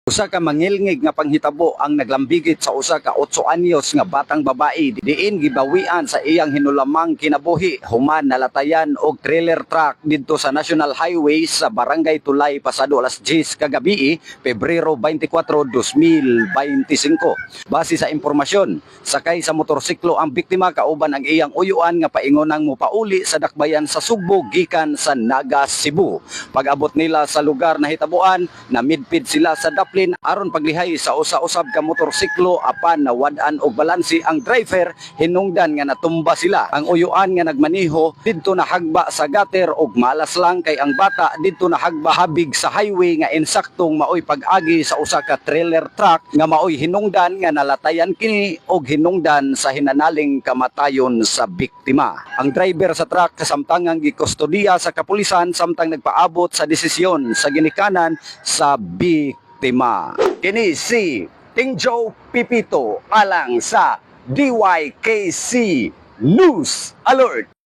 Usa ka mangilngig nga panghitabo ang naglambigit sa usa ka 8 anyos nga batang babae diin gibawian sa iyang hinulamang kinabuhi human nalatayan og trailer truck didto sa National Highway sa Barangay Tulay pasado alas 10 kagabi, Pebrero 24, 2025. Base sa impormasyon, sakay sa motorsiklo ang biktima kauban ang iyang uyuan nga paingonang mopauli sa dakbayan sa Sugbo gikan sa Naga, Cebu. Pag-abot nila sa lugar na hitabuan, namidpid sila sa daplin aron paglihay sa usa-usab ka motorsiklo, apan nawad-an og balanse ang driver, hinungdan nga natumba sila. Ang uyuan nga nagmaniho didto nahagba sa gutter og malas lang kay ang bata didto nahagba habig sa highway nga insaktong maoy pag-agi sa usa ka trailer truck nga maoy hinungdan nga nalatayan kini og hinungdan sa hinanaling kamatayon sa biktima. Ang driver sa truck kasamtangang gikustodiya sa kapulisan samtang nagpaabot sa desisyon sa ginikanan sa biktima. Kini si Tingjo Pipito alang sa DYKC News Alert.